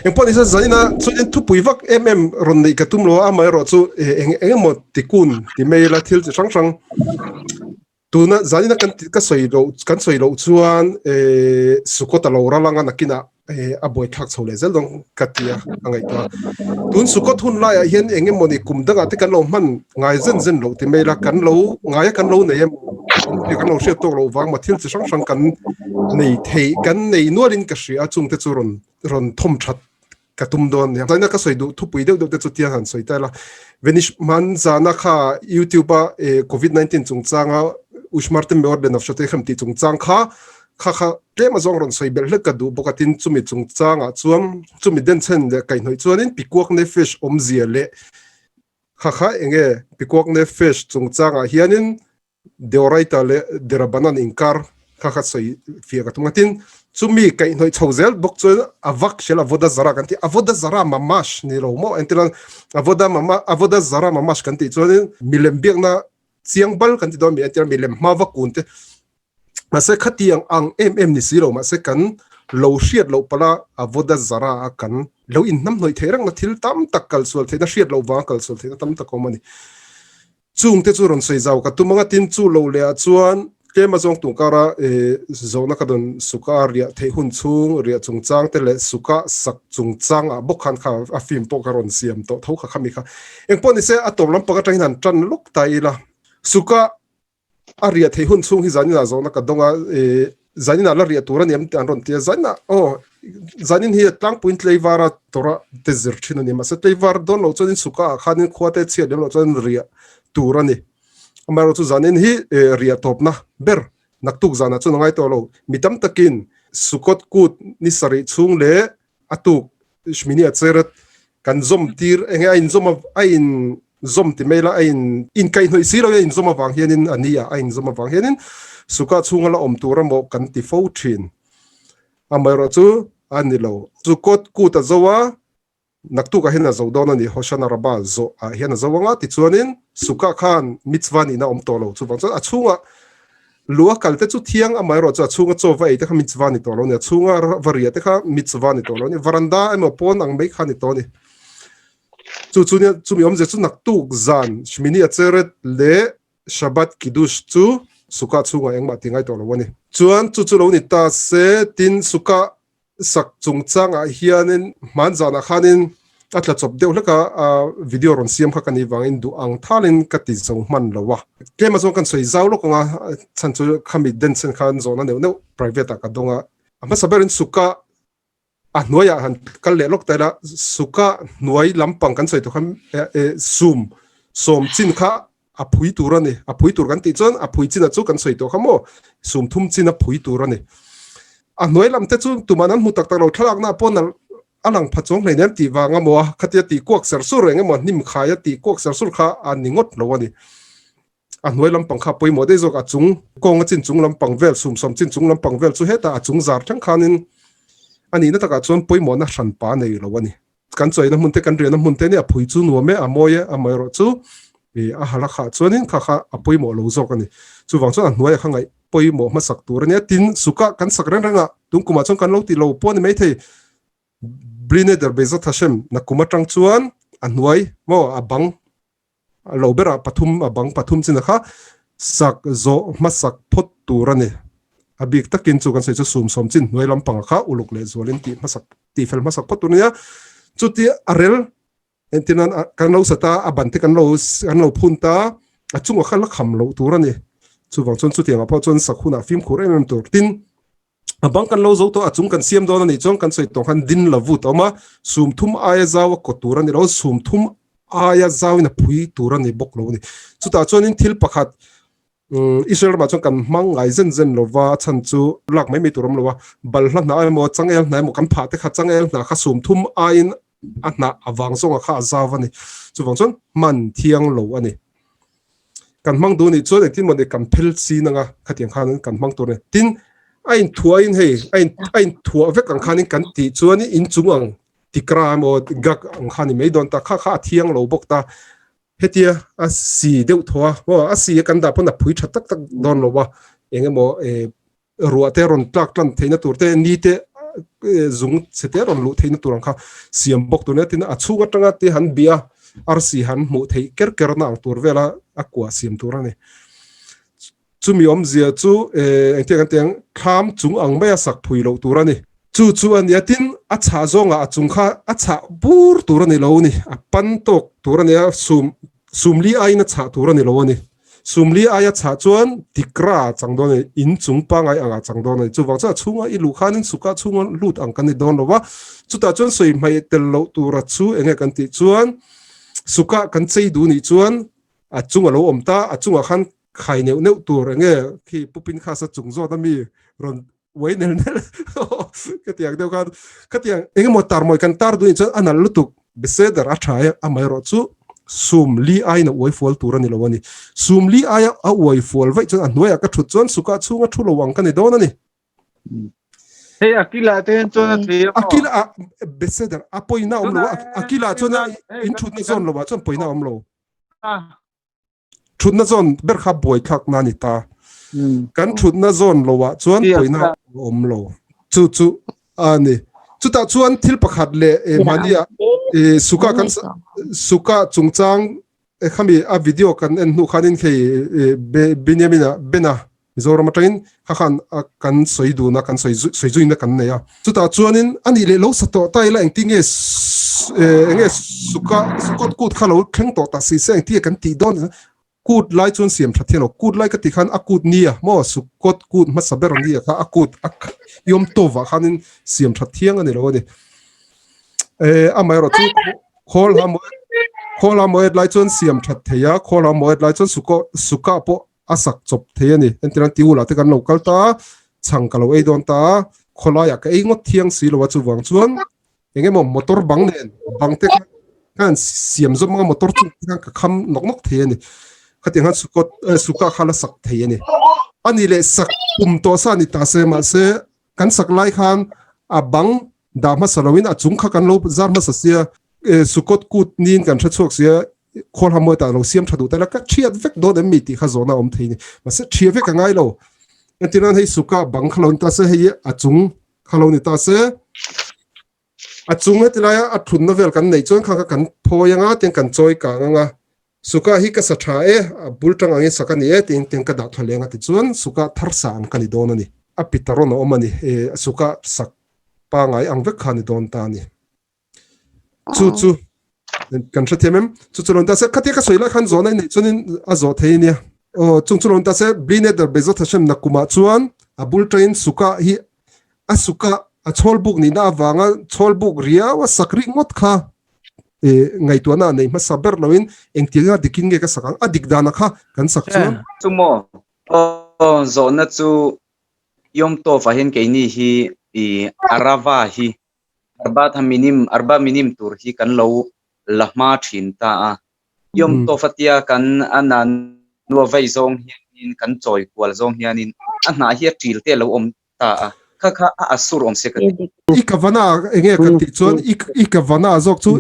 Engpawh nise zaina chuan thupui vak em em rawn neih ka tum lo a, amaherawhchu eng eng emaw tikun ti mai ila thil chi hrang hrang Tuna zanina kan ka sawi loh kan sawi loh chuan eh Sukkot a lo ral anga nakinah eh a buaithlak chho leh zel dawn ka ti a a ngaihtuah a. Tun Sukkot hun laiah hian eng emawni kum dangah te kan lo hman ngai zen zen loh ti mai ila kan lo ngaia kan lo nei em kan lo hriat tawk loh vang maw thil chi hrang hrang kan nei thei kan nei nualin ka hria a chungte chu rawn rawn thawm that ka tum dawn nia. Zaina ka sawi duh thupui deuh deuh te chu tiang han sawi ta ila. Venish man zana kha YouTube a COVID-19 chungchanga Ushmarte Meor le Nafshate Khem tih chungchang kha kha kha tlem azawng rawn sawi belh hlek ka duh bawk a tin chumi chungchangah chuan chumi denchhen leh kaihhnawih chuanin Pikuak Nefesh awmzia leh kha kha enge Pikuak Nefesh chungchangah hianin Deoraita leh Derabanan inkar kha kha sawi fiah ka tum a. Tin, chumi kaihhnawih chho zel bawk chuan a vak hrel avoda zara kan ti. Avoda zara mamash ni lo maw? Entirnan avoda mama avoda zara mamash kan tih chuanin milem biakna chiang bal kan ti dawn mi entirnan milem hma va kun te. Mahse khatiang ang em em ni si lo mahse kan lo hriat loh pala avoda zara a kan lo inhnamhnawih theih rengna thil tam tak kalsual theihna hriat loh vanga kalsual theihna tam tak a awm a ni. Chungte chu rawn sawi zau ka tum ang a, tin chu lo leh ah chuan tlem a zawng tung kara zawhna ka dawn suka riah theih hun chhung riah chungchang te leh suka sak chungchang ah bawk khan kha a film pawh ka rawn siam tawh tho kha khami kha. Engpawh nise a tawp lampang atangin han tan lawk ta ila. Suka a riah theih hun chhung hi zanin ah zawhna ka dawng a, zanin ah la riah tur a ni em tih an rawn ti a, zanin ah aw zanin hi tlangpuiin tleivara tawrh a te zir thin a ni mahse tleivar dawn loh chuanin suka ah khanin khua te chhiat lem loh chuan riah tur a ni amaherawhchu zanin hi riah tawpna ber naktuk zanah chuan a ngai tawh lo mi tam takin Sukkot kut ni sarih chhung leh a tuk Shmini Atzeret kan zawm tir enge a inzawm a in zawm ti mai la a in inkaihhnawih si lo a inzawm avang hianin a ni a a inzawm avang hianin suka chhunga la awm tur emaw kan ti fo thin. Amaherawhchu a ni lo. Chu kawt kut a zo a, naktukah hian a zo dawn a ni. Hoshana Rabbah zawh ah hian a zo anga, tichuanin Sukkah khan mitzvah nihna a awm tawh lo. Chuvang chuan a chhunga lu a kal te chu thiang, amaherawhchu a chhunga chaw va ei te kha mitzvah ni tawh lo a ni. A chhunga va riah te kha mitzvah ni tawh lo a ni. Varanda emaw pawn ang mai kha ni tawh a ni. Chu chu nia, chumi awmzia chu naktuk zan Shmini Atzeret leh Shabbat Kiddush chu Sukkah chhungah engmah ti ngai tawh lo a ni. Chuan chu chu lo ni ta se, tin Sukkah sak chungchangah hianin hman zanah khanin a tla chawp deuh hlek a, a video rawn siam kha ka nih vangin duh ang thalin ka ti zo hman lo a. Tlema chuan kan sawi zau lawk ang a, chhan chu khami denchhen khan zawhna neuh neuh private ah ka dawng a. A hmasa berin Sukkah a hnuaiah han kal leh lawk ta ila suka hnuai lampang kan sawi tawh khan sum sawm chin kha a phui tur a ni a phui tur kan tih chuan a phui chin a chu kan sawi tawh kha maw sum thum chin a phui tur a ni a hnuai lam te chu tuman an hmu tak tak lo thlalakna pawh nal a lang pha chuang hleinem tih vang a maw a khatia tih kuak ser sur eng emaw hnim khai a tih kuak ser sur kha a ni ngawt lo a ni. A hnuai lampang kha pawimawh daih zawk, a chung kawnga chin chung lampang vel, sumsawm chin chung lampang vel chu hetah a chung zar thleng khanin a nihna takah chuan pawimawhna hranpa a nei lo a ni. Kan chawina hmun te, kan riahna hmun te nia phui chu nuam e, a mawi e, amaherawh chu a halakah chuanin kha kha a pawimawh lo zawk a ni. Chuvang chuan a hnuaiah kha ngaih pawimawh hmasak tur a nia. Tin, sukah kan sak reng reng a, tun kumah chuan kan lo ti lo pawh a ni maithei. Blineder Bezat Hashem nakum atang chuan a hnuai maw a bang A lo berah pathum a bang pathum chin a kha sak zawh hmasak phawt tur a ni. A bik takin chu kan sawi chu sum sawm chin hnuai lampang a kha uluk leh zualin tih hmasak tih fel hmasak phawt tur a ni a. Chuti a rel entir nan kan lo sa ta a ban te kan lo kan lo phun ta a chungah kha la kham loh tur a ni. Chuvang chuan chutiangah pawh chuan sak hunah fimkhur em em tur. Tin, a bang kan lo zo tawh a chung kan siam dawn a nih chuan kan sawi tawh khan din la vut a awm a, sum thum aia zau a kaw tur a ni lo, sum thum aia zauin a phui tur a ni bawk lo a ni. Chutah chuanin thil pakhat Israel ramah chuan kan hmang ngai zen zen lo va, a chhan chu lak mai mai tur a awm lo a, balhla hnah emaw changel hnah emaw kan phah te kha changel hnah kha sum thum aiin a hnah avang zawnga kha a zau a ni. Chuvang chuan hman thiang lo a ni. Kan hmang duh nih chuan engtin mawni kan phel chin anga khatiang khan kan hmang tur a ni. Tin, a inthuahin hei a in a inthuah vek ang khanin kan tih chuan inchung ang tikra emaw gak ang kha ni mai dawn ta kha kha a thiang lo bawk ta. Hetia a si deuh thaw a maw a si a kan dah pawn a phui tha tak tak dawn lo a eng emaw eh ruah te rawn tlak tlan theihna tur te ni te zung chhe te rawn luh theihna tur ang kha siam bawk tur nia tin a chhung atanga te han bia arsi han hmuh theih ker ker na ang tur vela a kua siam tur a ni. Chumi awmzia chu engtiang kan tih ang thlam chung ang maia sak phui loh tur a ni. Chu chu a nia tin a chhah zawngah a chung kha a chhah bur tur a ni lo a ni, a pan tawk tur a nia sum sumli aiin a chhah tur a ni lo a ni. Sumli aia chhah chuan tikra a chang dawn a ni, in chung pangai angah a chang dawn a ni. Chuvang chuan a chhunga i luh khanin suka chhunga lut ang kan ni dawn lo va, chutah chuan sawi hmaih tel loh tura chu enge kan tih chuan suka kan chei duh nih chuan a chung a lo awm ta, a chungah khan khai neuh neuh tur enge khi pupin kha sa chung zawt ami rawn uai nel nel khatiang deuh khan khatiang engemaw tar mawi kan tar duhin chuan a nalh lutuk beseder a tha e amaherawh chu sum li aiin a uai fual tur a ni lo a ni sum li aia a uai fual vaih chuan a hnuaiah ka thut chuan sukah chhunga thu lo ang ka ni dawn a ni. Hei akila te hian chuan a thei a akila a beseder a pawina awm lo akila chuan in thutna zawn lo ah chuan pawina awm lo. Thutna zawn ber kha buai thlak na ni ta. Kan thutna zawn lo ah chuan pawina awm lo. Chu chu a ni. Chutah chuan thil pakhat leh eh, mahnia eh, suka kan suka chungchang eh, khami a video kan en hnu khanin khei eh, Benjamina Bena Mizoram atangin kha khan a kan sawi dun a, kan sawi sawi zuina kan nei a. Chutah chuanin a nih leh lo sa tawh ta ila engtin nge eng nge suka sukawt kut kha lo thleng tawh ta si se engtin nge kan tih dawn kut lai chuan siam tha thian lo. Kut lai ka tih khan a kut nia maw sukawt kut hmasa ber nia kha a kut a Yom Tov ah khanin siam tha thiang a ni lo a ni. Amaherawh chu khawl ha mawi khawl ha mawi lai chuan siam that thei a, khawl ha mawi lai chuan sukaw suka pawh a sak chawp thei a ni. Entirna Tiula te kan lo kal ta a, chhang ka lo ei dawn ta a, khawlaiah ka ei ngawt thiang si lo a, chuvang chuan eng emaw motor bang nen bang te kha khan siam zawm anga motor chung te khan ka kham nawk nawk thei a ni. Khatiang khan sukawt suka kha la sak thei a ni. A ni leh sak kum tawh sa ni ta se mahse kan sak lai khan a bang dah hmasa loin a chung kha kan lo zar hmasa sia sukawt kut niin kan hre chhuak sia khawl ha mawi tah lo siam tha duh ta la ka thiat vek dawn em mi tih kha zawhna awm thei ni mahse thia vek a ngai lo entir nan hei suka bang kha lo ni ta se hei a chung kha lo ni ta se a chung heti laia a thunna vel kan neih chuan kha kha kan phawi anga tin kan chawi kang anga suka hi ka sa tha e a bul tang angin sak a ni e tiin tin ka dah tha leng a ti chuan suka thar sa ang ka ni dawn a ni a pitaron a awm a ni e suka sak pangai ang vek kha ni dawn ta a ni. Chu chu kan hre thiam em chu chu lon ta se khatia ka sawi lai khan zawhna nei chuanin a zawh thei nia aw chung chu lon ta se blinet Bezot Hashem nakuma chuan a bul train suka hi a suka a chhawl buk nihna avanga chhawl buk riau a sak rik ngawt kha e ngaihtuahna nei hmasa ber loin engtianga dikin nge ka sak ang a dik dana kha kan sak chuan chu maw aw zawhna chu Yom Tov ah hian keini hi i Arava hi Arba Thaminim, Arba Minim tur hi kan lo la hma thin ta a. Yom Tov atia kan a nanua vei zawng hianin kan chawi kual zawng hianin a hnah hi a ṭil te a lo awm ta a, kha kha a asur awm se ka ti. I kavana enge kan tih chuan i kavana zawk chu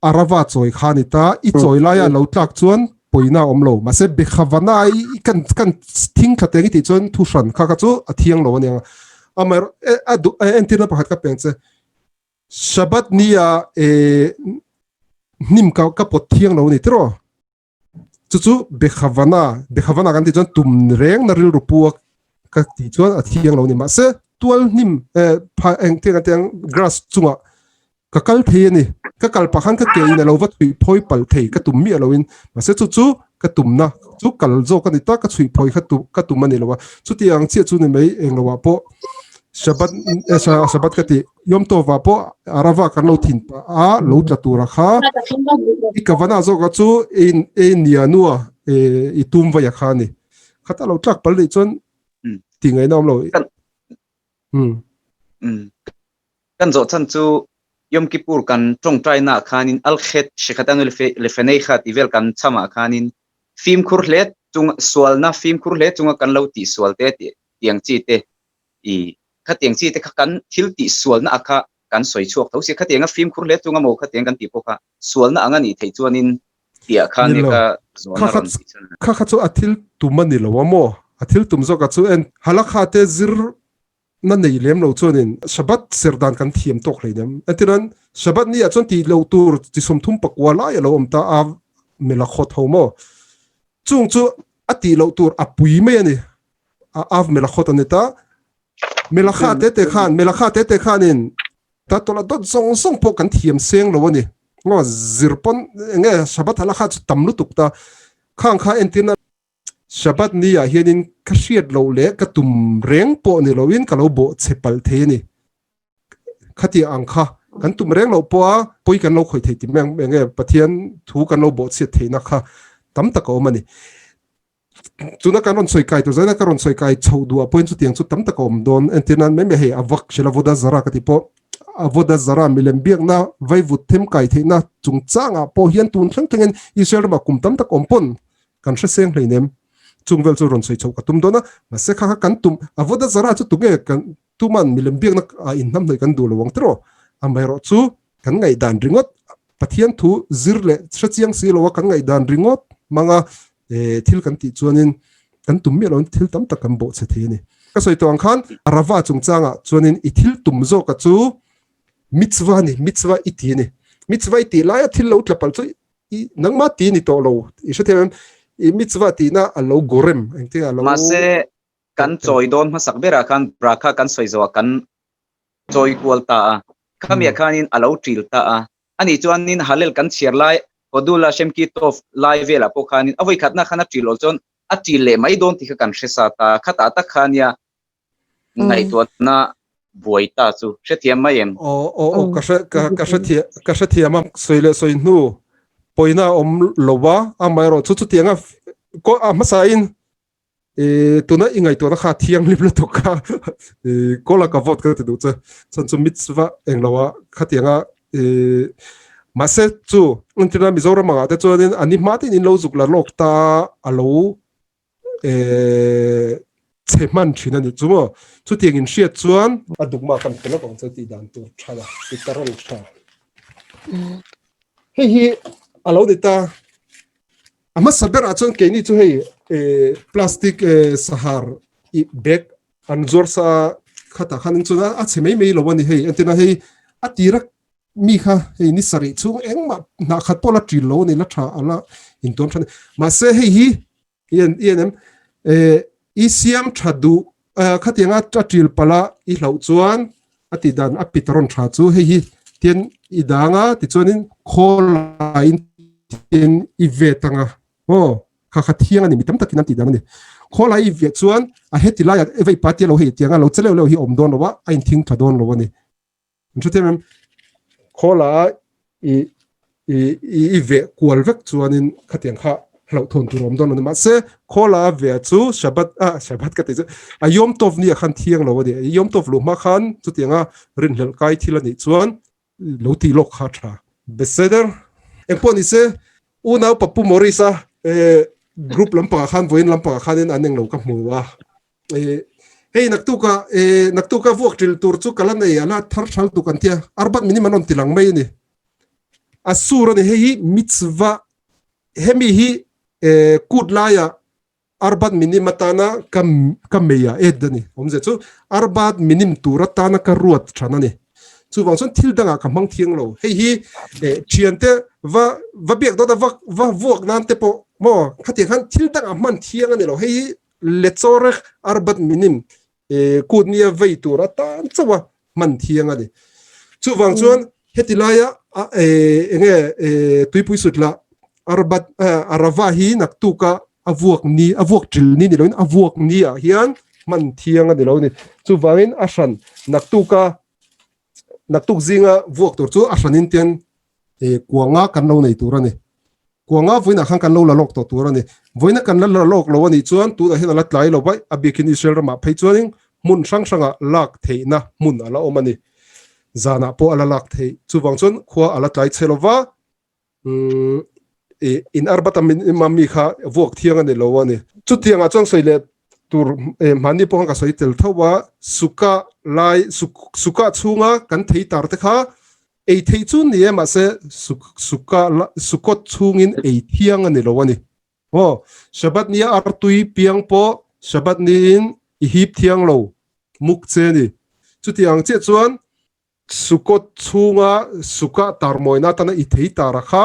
Arava chawi kha a ni ta, i chawi laia lo tlak chuan pawina a awm lo. Mahse Bekhavana i kan kan thing thla teng i tih chuan thu hran kha kha chu a thiang lo a nia. Amaherawh a duh entirna pakhat ka peng che. Shabbat nia e hnim ka ka pawt thiang lo a ni tiraw. Chu chu Bekhavana Bekhavana kan tih chuan tum reng na rilru pu a ka tih chuan a thiang lo a ni. Mahse tual hnim pha eng thil kan tih ang grass chungah Ka kal thei a ni. Ka kal pah khan ka ke in a lo va chhuih phawi palh thei ka tum miah loin. Mahse chu chu ka tumna chu kal zawk a ni ta, ka chhuih phawi kha tu ka tum a ni lo a. Chuti ang chiah chu ni mai eng loah pawh Shabbat Shabbat ka tih Yom Tov ah pawh Arava kan lo thin pah a, lo tla tura kha i kavana zawka chu ei nia nua i tum vaia kha a ni. Khata lo tlak palh nih chuan tih ngaihna awm lo. Kan zawh chhan chu Yom Kippur kan tawngtaina ah khanin Al Khet Shekhatanu Lefeneiha tih vel kan cham ah khanin fimkhur hle chung sualna fimkhur hle chunga kan lo tih sual te tih tiang chi te i khatiang chi te kha kan thil tih sualna ah kha kan sawi chhuak tho si khatianga fimkhur hle chunga maw khatiang kan tih pawh kha sualna ang a nih theih chuanin tih ah khan Ni lo. ka zawhna rawn tih chhan. Kha kha chu a thil tum a ni lo a maw? A thil tum zawk ah chu en Halakha te zir. na nei lem lo chuanin Shabbat ser dan kan thiam tawk hleinem. Entirnan Shabbat ni ah chuan tih loh tur chi 34 lai a lo awm ta a melakhawt ho maw. Chung chu a tih loh tur a pui mai a ni. A av melakhawt a ni ta. Melakha te te khan melakha te te khanin ta tawlh a dawt zawng zawng pawh kan thiam seng lo a ni. Ngaw zir pawn enge Shabbat halakha chu tam lutuk ta. Khang kha entirna Shabbat ni ah hianin ka hriat loh leh ka tum reng pawh ni loin ka lo bawh chhe palh thei a ni. Khatiang ang kha kan tum reng loh pawha pawi kan lo khawih thei ti mai ang enge Pathian thu kan lo bawh chhiat theihna kha tam tak a awm a ni. Tuna kan rawn sawi kai tur zaina ka rawn sawi kai chhoh duh ah pawhin chutiang chu tam tak a awm dawn. Entir nan mai mai hei a vak hrela Voda Zara ka tih pawh Avoda Zara milem biakna vaivut them kai theihna chungchangah pawh hian tun thleng thlengin Israel ramah kum tam tak awm pawn kan hre seng hleinem. Chung vel chu rawn sawi chhoh ka tum dawn a, mahse kha kha kan tum Avoda Zara chu tunge kan tuman milem biakna ah inhnam hnawih kan duh lo ang tiraw? Amaherawh chu kan ngaihdan ringawt Pathian thu zir leh hre chiang si lo a kan ngaihdan ringawt hmanga thil kan tih chuanin kan tum miah loin thil tam tak kan bawh chhe thei a ni. Ka sawi tawh ang khan Arava chungchangah chuanin i thil tum zawka chu mitzvah a ni, mitzvah i ti a ni. Mitzvah i tih laia thil lo tla palh chu i nangmah ti ni tawh lo i hrethiam em? I mitzvah tihna a lo gorem engtin a lo Mahse kan chawi dawn hmasak berah khan brakha kan sawi zawhah kan chawi kual ta a, khamiah khanin a lo ṭil ta a. Ani chuanin Hallel kan chhiar lai Hodul Hashem Ki Tov lai velah pawh khanin a vawikhatna khan a ṭil awl chuan a ṭil leh mai dawn tih kha kan hre sa ta. Khatah tak kha nia ngaihtuahna buai ta chu hrethiam mai em? Aw aw aw ka hre ka ka hrethiam ka hrethiam a sawi leh sawi hnu pawina awm lo a amaherawh chu chutianga ko a hmasain E tuna i ngaihtuahna kha thianghlim lutuk kha e kawla ka vote ka ti duh che chuan chu mitzvah englo a khatianga e mahse chu entirna Mizoram angah te chuanin an ni hma te in in lo zuk la lawk ta a lo e chhe hman thin a ni chu maw chutiang in hriat chuan a dukma kan pe lawk ang che tih dan tur tha la ti ta rawn tha hei hi a lo ni ta A hmasa berah chuan keini chu hei plastic sahar i bag an zuar sa khatah khan in chuan a chhe mai mai lo a ni hei entirna hei a tira mi kha hei ni sarih chhung engmah hnah khat pawh la ṭil lo a ni la ṭha a la intuam ṭha a ni mahse hei hi i en i en em i siam ṭha duh khatianga a ṭil palh a i hlauh chuan a tih dan a pit rawn tha chu hei hi tian i dang a tichuanin khawl laiin tian i vet anga aw kha kha thiang a ni mi tam takin an tih dan a ni khawl lai i vet chuan a heti laiah vei pa tia lo hei tianga lo che leuh leuh hi a awm dawn lo a a inthing tha dawn lo a ni. An hre thiam em? Khawla i i i veh kual vek chuanin khatiang kha hlauhthawn tur awm dawn a ni. Mahse khawla a veh chu Shabbat a Shabbat ka tih chu a Yom Tov ni ah khan thiang lo a ni. Yom Tov luh hma khan chutianga rinhlelh kai thil a nih chuan lo tih lawk kha a tha. Beseder, engpawh ni se unau Papu Morris a group lampangah khan vawiin lampangah khanin an englo ka hmu a. Hei naktuka naktuka vuak ṭil tur chu ka la nei a la thar ṭhal tuk an tia arbat minim an rawn ti lang mai a ni. A sur a ni hei hi mitzvah hemi hi kut laia arbat minim atana ka ka mei a ed a ni awmzia chu arbat minim tur atana ka ruat ṭhan a ni. Chuvang chuan thil dangah ka hmang thiang lo hei hi ṭhiante va va biak dawt a va va vuak nan te pawh maw khatiang khan thil dangah hman thiang a ni lo hei hi Letzorech arbat minim kut nia vei tur atan chauh a hman thiang a ni. Chuvang chuan heti laia enge tuipui sut lah arbat arava hi naktuka a vuak ni a vuak ṭil ni ni loin a vuak ni ah hian hman thiang a ni lo ni. Chuvangin a hran naktuka naktuk zinga vuak tur chu a hranin tian kuanga kan lo nei tur a ni. Kuanga vawiinah khan kan lo la lawk tawh tur a ni. Vawiina kan la la lawk lo a nih chuan tunah hian a la tlai lo vaih. A biakin Israel ramah phei chuanin hmun hrang hrangah lak theihna hmun a la awm a ni. Zanah pawh a la lak theih. Chuvang chuan khua a la tlai chhe lo va, in arbat a mi kha vuak thiang a ni lo a ni. Chutiangah chuan sawi leh tur hmanni pawh khan ka sawi tel tho a, suka lai suka chhunga kan thei tar te kha Ei theih chu ni e, mahse suka sukawt chhungin ei thiang a ni lo a ni. Aw, Shabbat nia artui piang pawh Shabbat niin i hip thiang lo. mukche a ni. Chutiang chiah chuan Sukkot chhunga suka tarmawina atana i thei tar a kha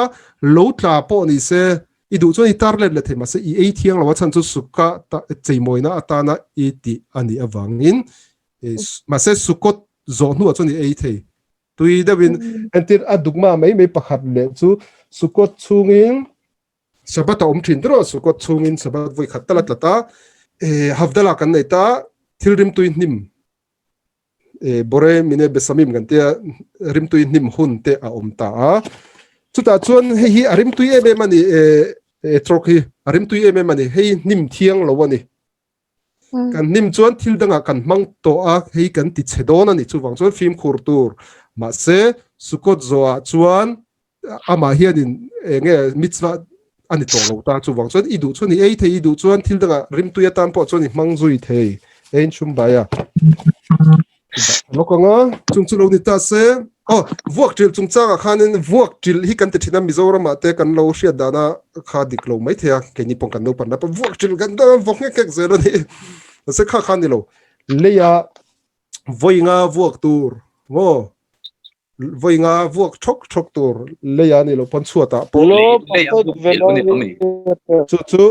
lo tla pawh ni se, i duh chuan i tar let leh thei mahse i ei thiang lo a chhan chu suka cheimawina atana i tih a nih avangin mahse Sukkot zawh hnuah chuan i ei thei. Tui deuhin entir a dukma mai mai pakhat leh chu Sukkot chhungin Sabbath a awm thin tiraw Sukkot chhungin Sabbath vawi khat tal a tlat a, Havdalah kan nei ta thil rimtui hnim Bore mine besamim kan tia rimtui hnim hun te a awm ta a. Chutah chuan hei hi a rimtui em em a ni etrog hi a rimtui em em a ni hei hnim thiang lo a ni. Kan hnim chuan thil dangah kan hmang tawh a hei kan ti chhe dawn a ni chuvang chuan fimkhur tur. Mahse Sukkot zawhah chuan amah hianin eng nge mitzvah a ni tawh lo ta chuvang chuan i duh chuan i ei thei i duh chuan thil dangah rimtui atan pawh chuan i hmang zui thei ein chhum bai a lawk anga chung chu lo ni ta se aw vuak ṭil chungchangah khanin vuak ṭil hi kan ti ṭhin a Mizoramah te kan lo hriat dana kha dik lo mai thei a keini pawh kan naupan lapa vuak ṭil kan vawk nghek nghek zel a ni mahse kha kha ni lo leia vawi nga vuak tur maw Vawi nga vuak thawk thawk tur lei a ni lo pawn chhuatah pawh chu chu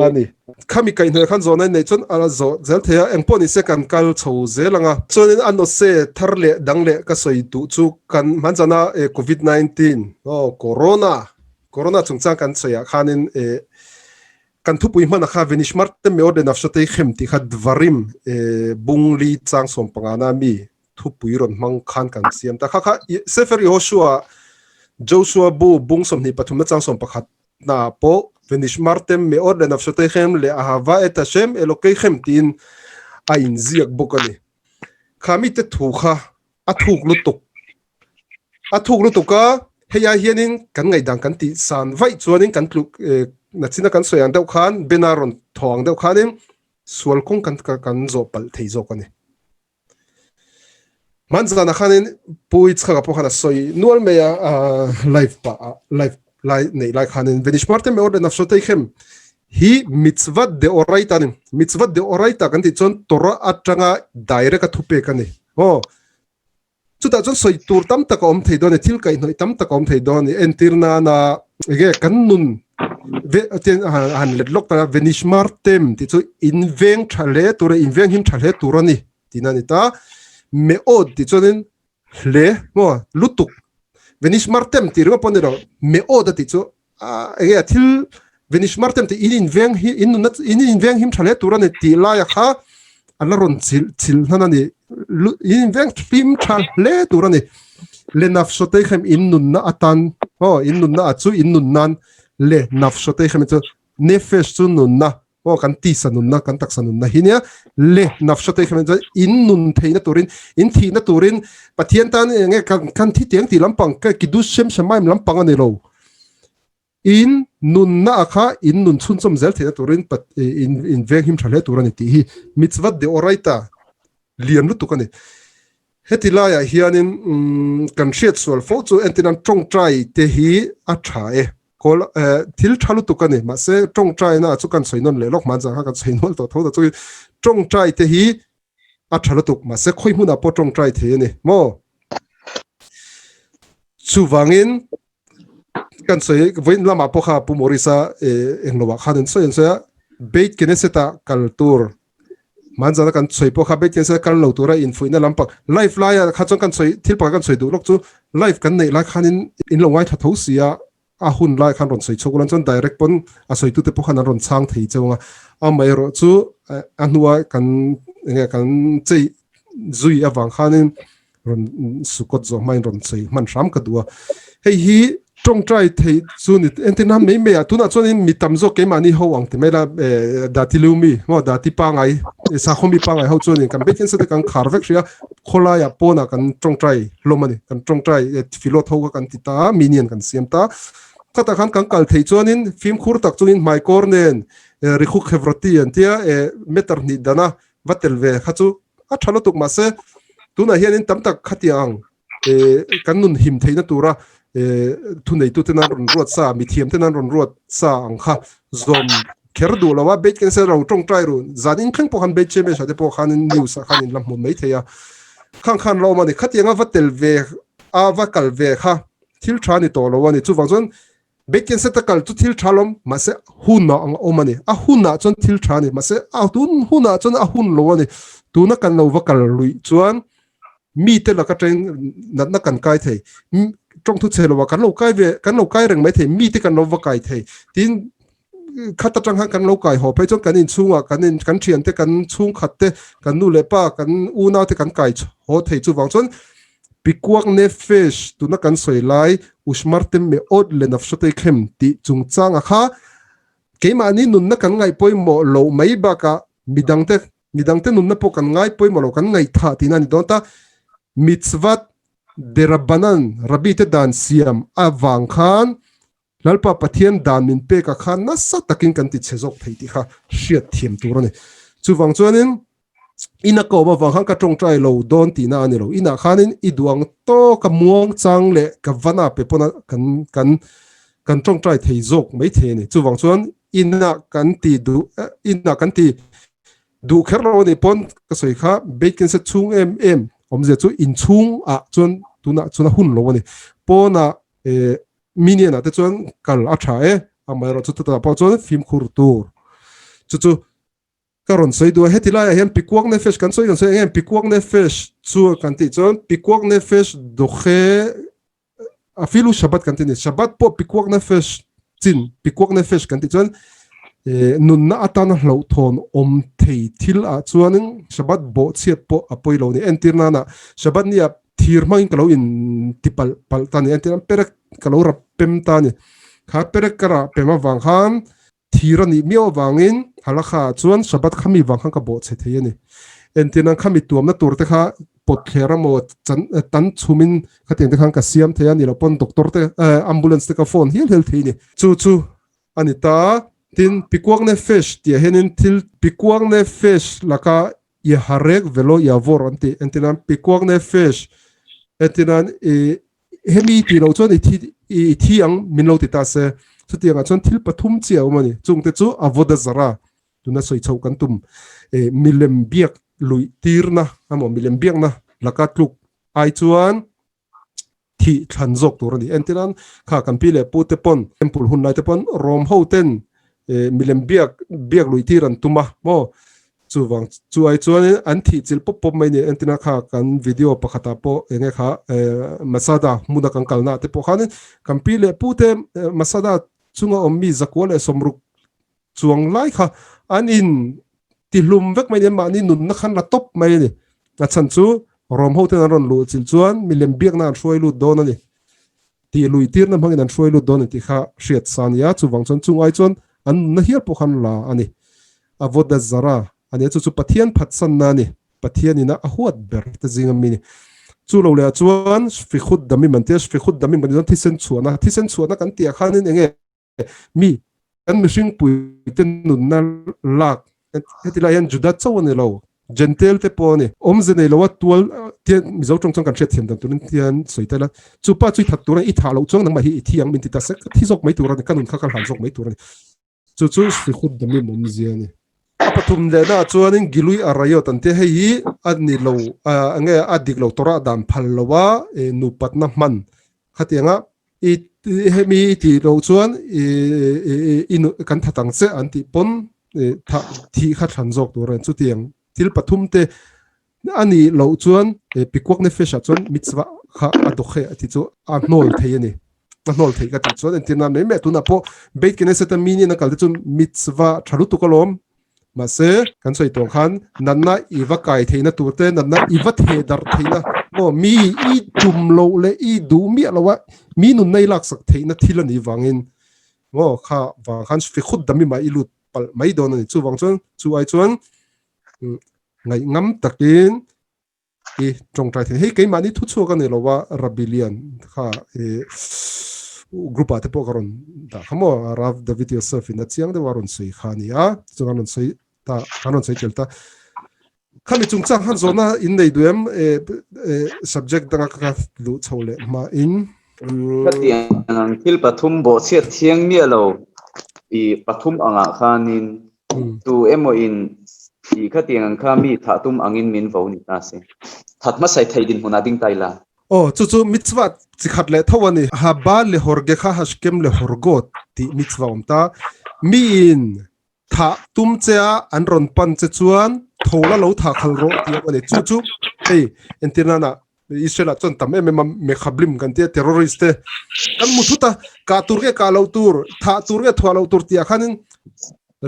a ni. Khami kaihhnawih khan zawhna in neih chuan a zawh zel thei a, engpawh ni se kan kal chho zel ang a. Chuanin a nawse thar leh dang leh ka sawi duh chu kan hmanzana covid 19 aw corona corona chungchang kan sawiah khanin kan thupui hmana kha Venishmarte Meod le Nafshatei Khem tih kha Dvarim bungli chang 15 na mi thupui rawn hmang khan kan siam ta. Kha kha Sefer Yehoshua, Joshua bu bung 23 na chang 11 na pawh Venishmartem me'od lenafshotechem le'ahava et Hashem Elokechem tiin a inziak bawk a ni. Kha mite thu kha a thuk lutuk. A thuk lutuk a, hei ai hianin kan ngaihdan kan tih san vaih chuanin kan tluk nachina kan sawi ang deuh khan Bena rawn thaw ang deuh khanin sual kawng kan kan zawh palh thei zawk a ni. Hmanzana khanin Pu Ichhaka pawh khan a sawi nual mai a, live pah ah live lai neih lai khanin Venishmarte me'od lenafshotechem hi mitzvah deoraita a ni. Mitzvah deoraita kan tih chuan Torah atanga direct a thupek a ni. Aw chutah chuan sawi tur tam tak a awm thei dawn a ni, thil kaihhnawih tam tak a awm thei dawn a ni. Entir nana enge kan nun han let lawk ta Venishmartem tih chu in veng tha hle tur a, in veng him tha hle tur a ni tihna a ni ta. Me'od tih chuanin hle maw lutuk Venishmartem tih ringawt pawh a ni lo, Me'od a tih chu enge a thil Venishmartem tih in inveng hi in nunna in inveng him tha hle tur a ni tih laia kha a la rawn chilh chilh hnan a ni. In inveng hlim tha hle tur a ni. Le nafshotechem in nunna atan aw in nunna a chu in nun nan le nafshotechem chu nefesh chu nunna aw kan tisa nunna kan taksa nunna hi nia le nafshotechem chu in nun theihna turin in thihna turin Pathian tan enge kan kan thi tiang tih lampang ka kiddush shem shemaim lampang a ni lo. In nunna a kha in nun chhunchawm zel theihna turin in in venghim tha hle tur a ni tih hi mitzvah deoraita lian lutuk a ni. Heti laiah hianin kan hriat sual fo chu entirnan tawngtai te hi a tha e. Kawl thil tha lutuk a ni. Mahse tawngtaina chu kan sawi nawn leh lawk hman zang kha kan sawi nual tawh tho ta chuin tawngtai te hi a tha lutuk. Mahse khawi hmunah pawh tawngtai thei a ni maw? Chuvangin kan sawi vawiin lamah pawh kha Pu Maurice-a englo ah khan an sawi an sawi a Beit Knesset-ah kal tur hmanzana kan sawi pawh kha Beit Knesset-a kal lo tura infuihna lampang live laia kha chuan kan sawi thil pakhat kan sawi duh lawk chu live kan neih lai khanin in lo ngaithla tho si a a hun lai khan rawn sawi chhuak ula chuan direct pawn a sawitute pawh khan an rawn chhang thei cheu ang a amaherawh chu a hnua kan enge kan chei zui avang khanin rawn sukawt zawh hmain rawn sawi hman hram ka duh a. Hei hi tawngtai theih chu ni entir nan mai mai ah tunah chuanin mi tam zawk keimahni ho ang ti mai la dati liu mi maw dati pangai sakhaw mi pangai ho chuanin kan beitin sate kan khar vek hrih a khawlaiah pawnah kan tawngtai hlawm a ni kan tawngtai filawt ho kha kan ti ta a minion kan siam ta khatah khan kan kal theih chuanin fimkhur tak chungin hmaikawr nen rikhuk khevrati an tia meter hnih dana va tel ve kha chu a tha lutuk mahse tunah hianin tam tak khatiang ang kan nun him theihna tura thuneitu ten an rawn ruat sa mithiam ten an rawn ruat sa ang kha zawm kher duh lo a, Beit Knesset ro tawngtai ru, zan in thleng pawh khan Beit Shemesh ah te pawh khanin news ah khan in la hmu mai thei a, khang khan la awm a ni. Khatianga va tel ve a va kal ve kha thil tha ni tawh lo a ni. Chuvang chuan Beit Knesset a kal chu thil tha lawm, mahse hun ah ang a awm a ni. A hun ah chuan thil tha a ni, mahse a tun hun ah chuan a hun lo a ni. Tuna kan lo va kal luih chuan mite laka teng natna kan kai thei tawngthu chhe lo kan lo kai ve kan lo kai reng mai thei mite kan lo va kai thei tin khat atang khan kan lo kai haw phei chuan kan inchhungah kan in kan thian te kan chhungkhat te kan nu leh pa kan unau te kan kai haw thei chuvang chuan pikuak nefesh tuna kan sawi lai ushmartem me od le nafshote khem tih chungchanga kha keimahni nunna kan ngaih pawimawh loh mai bakah midangte Midangte nunna pawh kan ngai pawimawh lo, kan ngaihthah tihna a ni dawn ta. Mitzvat derabanan, Rabbi te dan siam avang khan Lalpa Pathian dan min pekah khan nasa takin kan ti chhe zawk thei tih kha hriat thiam tur a ni. Chuvang chuanin ina ka awm avang khan ka tawngtai lo dawn tihna a ni lo. Inah khanin i duang tawka muang chang leh ka vana pe pawna kan kan kan tawngtai thei zawk mai thei a ni. Chuvang chuan Inah kan ti duh inah kan ti duh kher lo anih pawn ka sawi kha Beit Knesset chhung em em awmzia chu inchhung ah chuan tunah chuan a hun lo ani. Pawnah eh minion ah te chuan kal a tha e, amaherawhchu chutah pawh chuan fimkhur tur chu chu ka rawn sawi duh a. Heti laiah hian Pikuak Nefesh kan sawi kan sawi eng em Pikuak Nefesh chu kan tih chuan Pikuak Nefesh dawkhe a filu Shabbat kan ti ni. Shabbat pawh Pikuak Nefesh chin Pikuak Nefesh kan tih chuan eh, nunna atana hlauhthawn awm thei thil ah chuanin Shabbat bawhchhiat pawh a pawi lo ni. Entir nana Shabbat ni ah thir hmangin ka lo in ti palh palh ta ni. Entir nan perek ka lo rap pem ta ni. Kha perek ka rah pem avang khan Thir a nih miau avangin halakha ah chuan Shabbat khami vang khan ka bawh chhe thei a ni. Entir nan khami tuamna tur te kha pawt thler emaw chan tan chhumin khatiang te khan ka siam thei a ni lo pawn doctor te ambulance te ka phone hial hial thei a ni. Chu chu a ni ta. Tin, Pikuak Nefesh tih ah hianin thil Pikuak Nefesh laka i harek velo i avawr an ti. Entir nan Pikuak Nefesh entir nan i Hemi tih loh chuan i thi i thi ang min lo ti ta se. Chutiangah chuan thil pathum chi a awm a ni. Chungte chu avoda zara tuna sawi chhoh kan tum eh milem biak luih tirna emaw milem biakna laka tluk ai chuan thih thlan zawk tur a ni. Entirnan kha kan pi leh pu te pawn temple hun lai te pawn Rom ho ten eh milem biak biak luih tir an tum a maw Chuvang chu ai chuanin an thih chilh pawp pawp mai ni. Entina kha kan video pakhatah pawh eng nge kha Masada hmuna kan kalna te pawh khanin kan pi leh pu te Masada chunga awm mi zakua leh sawmruk chuang lai kha an in tihlum vek mai ni. Mahni nunna khan la tawp mai a ni. A chhan chu Rom ho ten an rawn luh chilh chuan milem biakna an hruai lut dawn a ni. Tih lui tirna hmangin an hruai lut dawn a ni tih kha hriat sa a ni a. Chuvang chuan chung ai chuan an nunna hial pawh khan la a ni. Avodah Zarah a ni a, chu chu Pathian phatsanna a ni. Pathian ina a huat ber te zinga mi a ni. Chu lo lehah chuan Shfichut Damim an ti a, Shfichut Damim kan tih chuan thisen chhuahna, thisen chhuahna kan tihah khanin eng nge mi kan mihring puite nunna lak, heti lai hian Juda chauh a ni lo, Gentile te pawh a ni. Awmze nei loa tual tian Mizo tawng chuan kan hriat thiam dan turin tian sawi ta ila, chu pa chu i that tur a ni, i thah loh chuang nangmah hi i thi ang min ti ta se, ka thi zawk mai tur a ni, ka nun kha ka hlan zawk mai tur a ni. Chu chu Shfichut Damim awmzia a ni. A pathum lehnaah chuanin Gilui Arayot an tia, hei hi a ni lo, enge a dik lo Torah dan phal lo a nupatna hman khatianga i hemi i tih loh chuan i kan that ang che an tih pawn thih kha thlan zawk tur a ni. Chutiang thil pathum te A nih loh chuan Pikuak Nefesh ah chuan mitzvah kha a dawkhe a tih chu a hnawl thei a ni. A hnawl thei ka tih chuan entir nan mai mai a tunah pawh Beit Knesset a mi nen a kal te chu mitzvah tha lutuk alawm. Mahse kan sawi tawh khan natna i va kai theihna tur te, natna i va theh darh theihna maw mi i tum loh leh i duh miah loh a mi nunna i laksak theihna thil a nih vangin maw kha vang khan fikhut damim ah i lut palh mai dawn a ni. Chuvang chuan chu ai chuan Ngaih ngam takin i tawngtai thei. Hei keimahni thu chhuak a ni lo a, Rabbi Lian kha i group ah te pawh ka rawn dah kha maw, Rav David Yosef in a chiang deuh a rawn sawi kha a ni a, chuan an rawn sawi ta, an rawn sawi tel ta. Khami chungchang khan zawhna in nei duh em subject danga ka luh chho leh hma in. Khatiang ang thil pathum bawhchhiat thiang miah lo. I pathum angah khanin tu emaw in i khatiang ang kha mi thah tum angin min vo ni ta se. That hmasai thei dinhmunah ding ta ila. Aw, chu chu mitzvah chi khat leh tho a ni. Haba lehorge kha hashkem lehorgo tih mitzvah a awm ta. Miin thah tum che a an rawn pan che chuan tho la lo thah khal rawh tih a awm a ni. Chu chu hei entir nana Israel ah chuan tam em em a mekhablim kan tia terrorist te kan mu thut a kah tur nge kah loh tur thah tur nge thuah loh tur tih ah khanin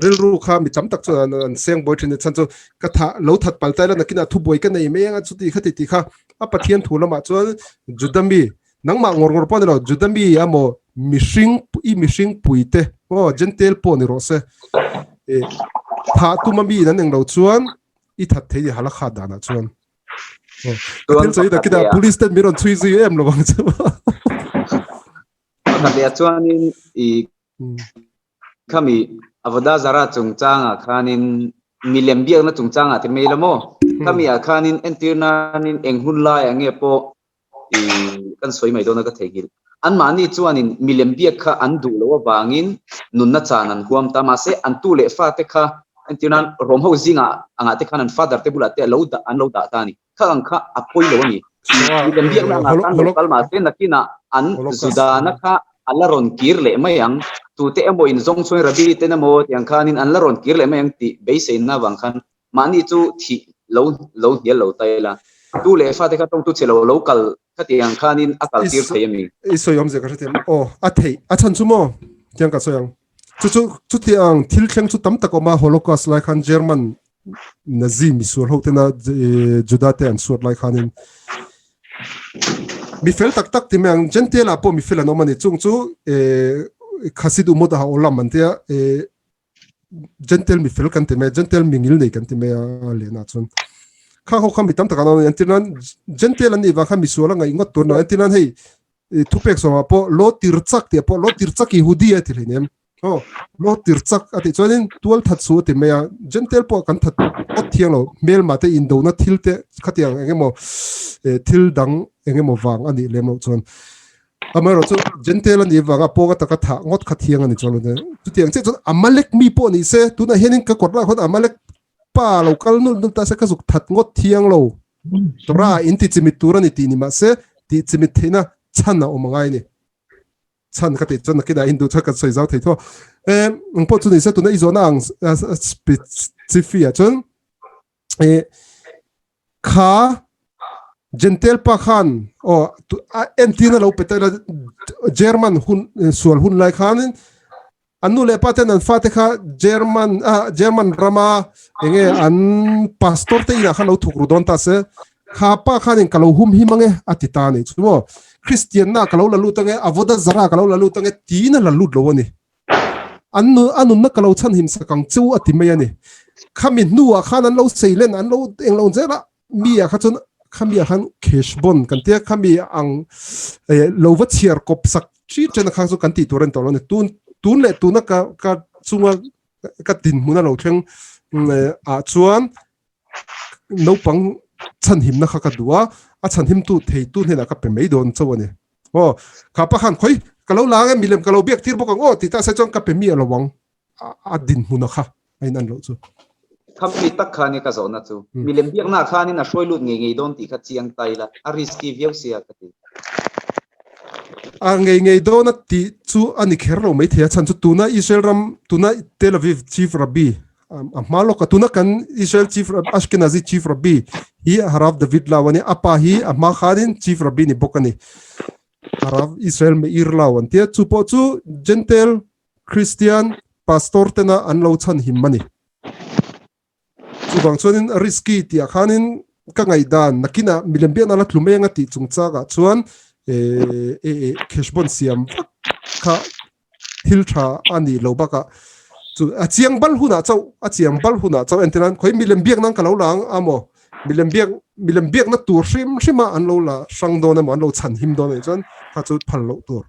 rilru kha mi tam tak chuan an seng buai thin a chhan chu ka thah lo that pal tai la nakinah thu buai ka nei mai anga chuti khati tih kha a Pathian thu lamah chuan Juda mi nangmah ngawr ngawr pawh ni lo Juda mi emaw mihring i mihring pui te aw Gentile pawh ni rawh se thah tuma mi in an englo chuan i that thei ni halakha danah chuan. Ka thil sawi tak ina police ten min rawn chhui zui em lo ang chu. Pakhat leh chuanin i khami avoda zara chungchangah khanin milem biakna chungchangah te mai la maw? Khami ah khanin entir nanin eng hun lai ah nge pawh i kan sawi mai dawn a ka theihnghilh. Anmahni chuanin milem biak kha an duh loh avangin nunna chan an huam ta. Mahse, an tu leh fate kha entir nan Rom ho zingah angah te khan an father te bulah te lo dah an lo dah ta a ni. Kha ang kha a pawi lo a ni. Milem biakna angah khan lo kal mahse nakinah an Judana kha a la rawn kir leh mai ang. Tute emaw inzawng chuan Rabbi ten emaw tiang khanin an la rawn kir leh mai ang tih beiseina avang khan Mahni chu thih lo lo hnial lo ta ila, tu leh fate kha tawngtu che lo lo kal khatiang khanin a kal tir thei a mi? I sawi awmzia ka hrethiam. Aw, a theih. A chhan chu maw? Tiang ka sawi ang. Chu chu chutiang thil thleng chu tam tak a awm a, Holocaust lai khan German Nazi misual ho tena Juda te an suat lai khanin mi fel tak tak ti mai ang. Gentile ah pawh mi fel an awm a ni. Chung chu Khasid Umot a Olam an tia Gentile mi fel kan ti mai a, Gentile mi ngil nei kan ti mai a lehna chuan kha ho kha mi tam tak an awm a ni. Entir nan Gentile an nih vang khan misual a ngaih ngawt tur a ni. Entir nan hei thupek sawmah pawh lo tir chak tih ah pawh lo tir chak i hudi a ti hleinem. Aw lo tir chak a tih chuanin tual that su a ti mai a, Gentile pawh kan that ngawt thiang lo hmelmah te indona thil te khatiang eng emaw thil dang eng emaw vang a nih lem loh chuan Amaherawh chu Gentile a nih vanga pawnga taka thah ngawt kha thiang a ni chuan lo te. Chutiang chiah chuan Amalek mi pawh ni se, tunah hianin ka kawt lah khawn Amalek pa lo kal nulh nulh ta se ka zuk that ngawt thiang lo. Torah in ti chimit tur a ni tih ni mah se, tih chimit theihna chhan a awm angai a ni. Chhan ka tih chuan nakinah Hindu chuan kan sawi zau thei tho. Eng pawh chu ni se tuna i zawhna ang specific ah chuan Kha Gentile pa khan aw entirna lo pe ta ila German hun sual hun lai khanin an nu leh pa ten an fate kha German German rama enge an pastor te inah khan lo thuk ru dawn ta se kha pa khanin ka lo hum him ange a ti ta a nih chu maw Christian na ka lo la lut ange avoda zara ka lo la lut ange tiin a la lut lo a ni. An nu a nunna ka lo chhan him sak ang chu a ti mai a ni. Khami hnuah khan an lo sei len an lo eng lo zel a, mi ah kha chuan khami ah khan kheshbon kan tia khami ang lo va chhiar kawp sak thi chen kha chu kan tih tur a ni tawh lo a ni. Tun tun leh tuna ka ka chunga ka dinhmun a lo thleng ah chuan naupang chhanhimna kha ka duh a, a chhanhimtu theitu hnenah ka pe mai dawn chauh a ni. Aw, kha pa khan khawi ka lo la ang e, milem ka lo biak tir bawk ang aw tih ta se chuan ka pe mi a lo ang a dinhmun a kha a in an loh chu. Khami tak kha nia ka zawhna chu. Milem biakna khanin a hruai lut ngei ngei dawn tih kha chiang ta ila, a risky viau sia ka ti. A ngei ngei dawn a tih chu a ni kher lo maithei a chhan chu tuna Israel ram tuna Tel Aviv Chief Rabbi a hma lawk a tuna kan Israel Chief Ashkenazi Chief Rabbi hi Harav David Lau a ni a pa hi a hma khanin Chief Rabbi ni bawk a ni Harav Israel Meir Lau an tia chu pawh chu Gentile Christian pastor tena an lo chhan him a ni. Chuvang chuanin risky tih ah khanin ka ngaihdan nakinah milem biakna la tlu mai anga tih chungchang ah chuan kheshbon siam vak kha thil tha a nih loh bakah chu a chiang bal hunah chauh a chiang bal hunah chauh entir nan khawi milem biakna ka lo la ang a maw milem biak milem biakna tur hrim hrim a an lo la hrang dawn emaw an lo chhan him dawn anih chuan kha chu phal loh tur.